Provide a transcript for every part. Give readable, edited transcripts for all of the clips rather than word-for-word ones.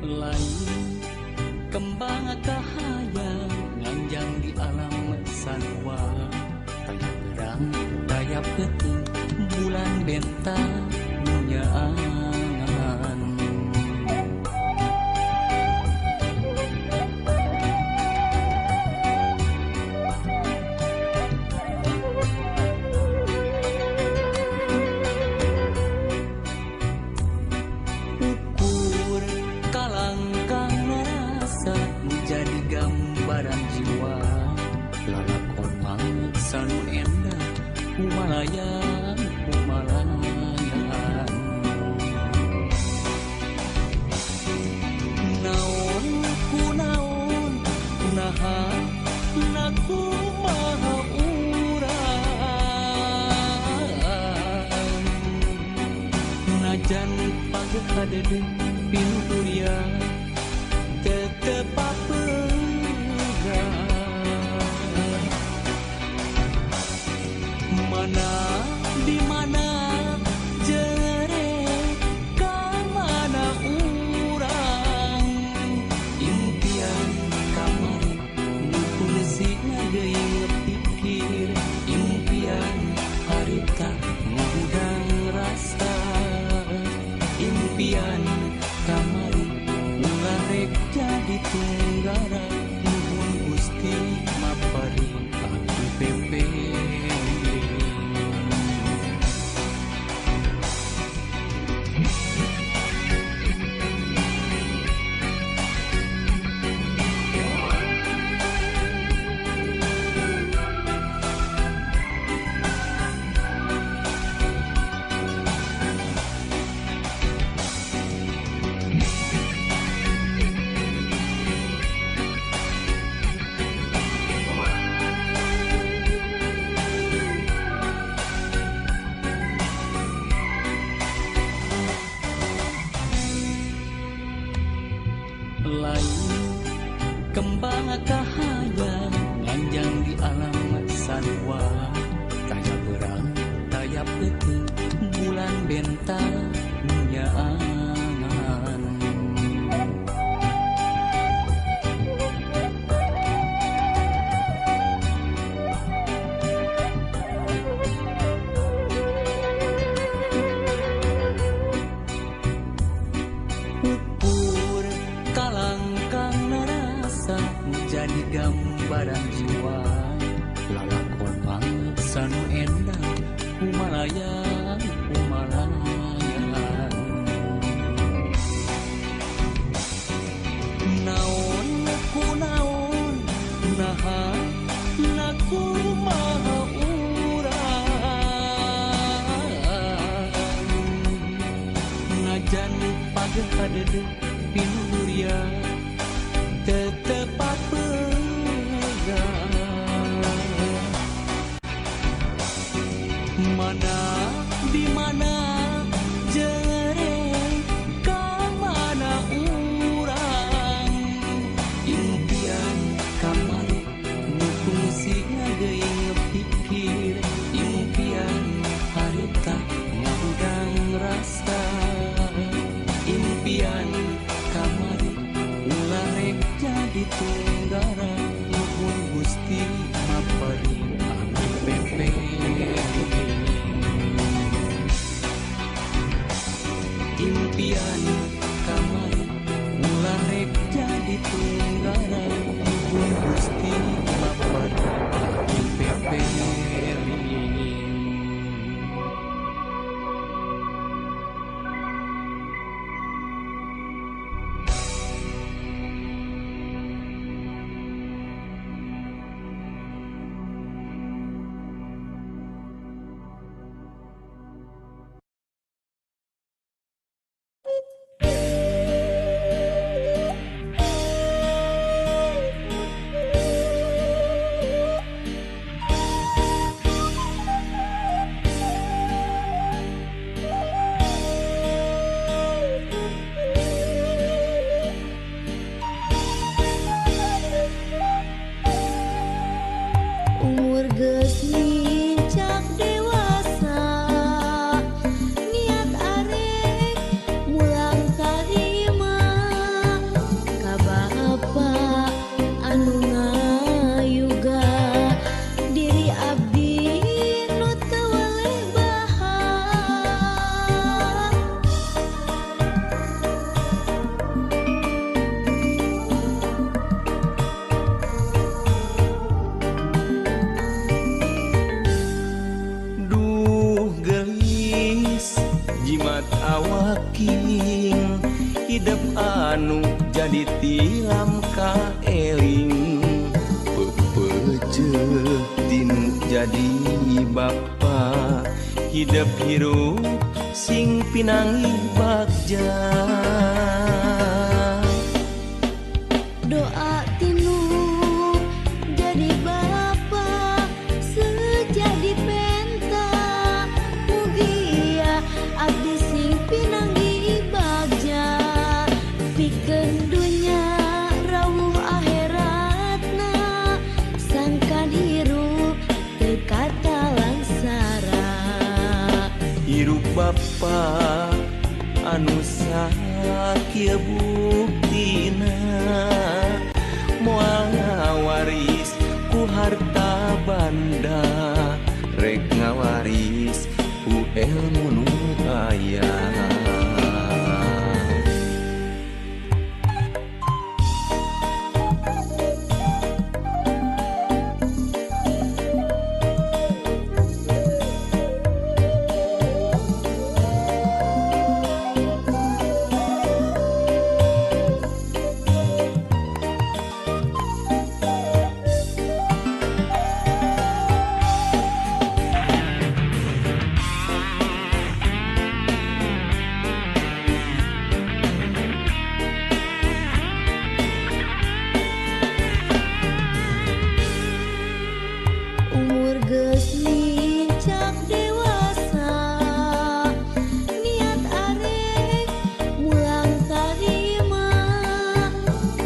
Lain kembang kahayang nganjang di alam sarua. Taya berang taya peuting bulan bentang nyaangan. Ukur kalangkang rasa jadi gambaran jiwa. Lalakon mangsa nu endah kumalayang kumalayan. Naon ku naon naha na kumaha urang. Najan pageh hadede pinuh tetep papegang. Mana di mana jere ka mana urang. Impian kamari nu kungsi ngageuing pikir. Impian harita ngahudang rasa. Impian kamari ulah rek jadi tunggara. Nuhun Gusti mapari abdi pepe. Lain kembang kahayang nganjang di alam sarua. Taya berang taya peuting bulan bentang nyaangan. Ukur kalangkang rasa jadi gambaran jiwa. Lalakon mangsa nu endah kumalayang kumalayan. Naon ku naon naha na kumaha urang. Najan pageh hadede pinuh tetep papegang. Mana di mana jere ka mana urang. Impian kamari nu kungsi ngageuing pikir. Impian harita ngahudang rasa. Impian kamari ulah rek jadi tunggara. Nuhun Gusti mapari abdi pepe. Impian kamari ulah rek jadi tunggara. Nuhun Gusti mapari abdi pepe. awaking hidep anu jadi tilam kaeling pepejeuh tinu jadi bapa hidep hirup sing pinanggih bagja. Doa tinu jadi bapa sejadi penta mugia abdi sing pinanggih bagja pikeun dunya rawuh akhiratna sangkan hirup teu katalangsara. Hirup bapa anu sakieu buktina moal ngawaris ku harta banda rek ngawaris ku elmu nu aya. Umur geus nincak dewasa niat arek mulang tarima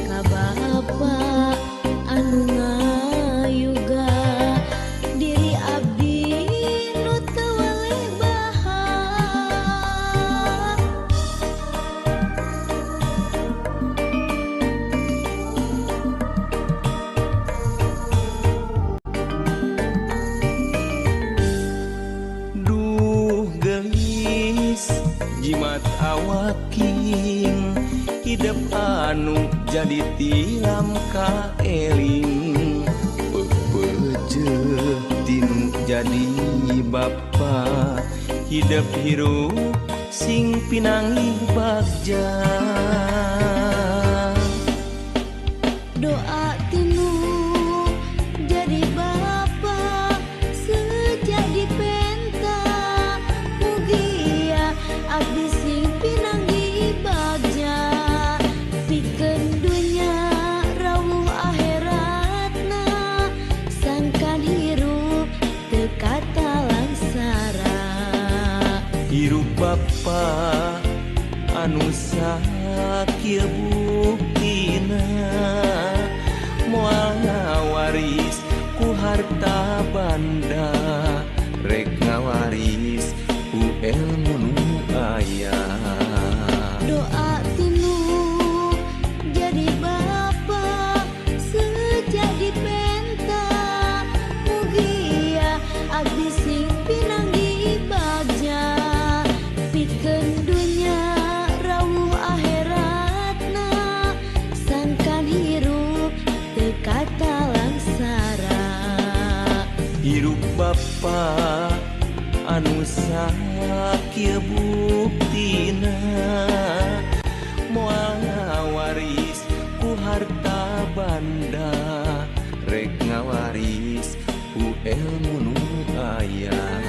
ka bapa anu ngayuga diri abdi nu teu weleh bahar. Duh gelis jimat awaking hidep anu jadi tilam kaeling pepejeuh tinu jadi bapa hidep hirup sing pinanggih bagja. Doa tinu jadi bapa sejadi penta mugia abdi sing pinanggih bagja pikeun dunya rawuh akhiratna sangkan hirup teu katalangsara. Hirup bapa anu sakieu buktina moal ngawaris ku harta banda rek ngawaris ku elmu nu aya. Doa tinu jadi bapa sejadi penta mugia abdi sing pinanggih bagja pikeun dunya rawuh akhiratna sangkan hirup teu katalangsara. Hirup bapa anu sakieu buktina moal ngawaris ku harta banda rek ngawaris ku elmu nu aya.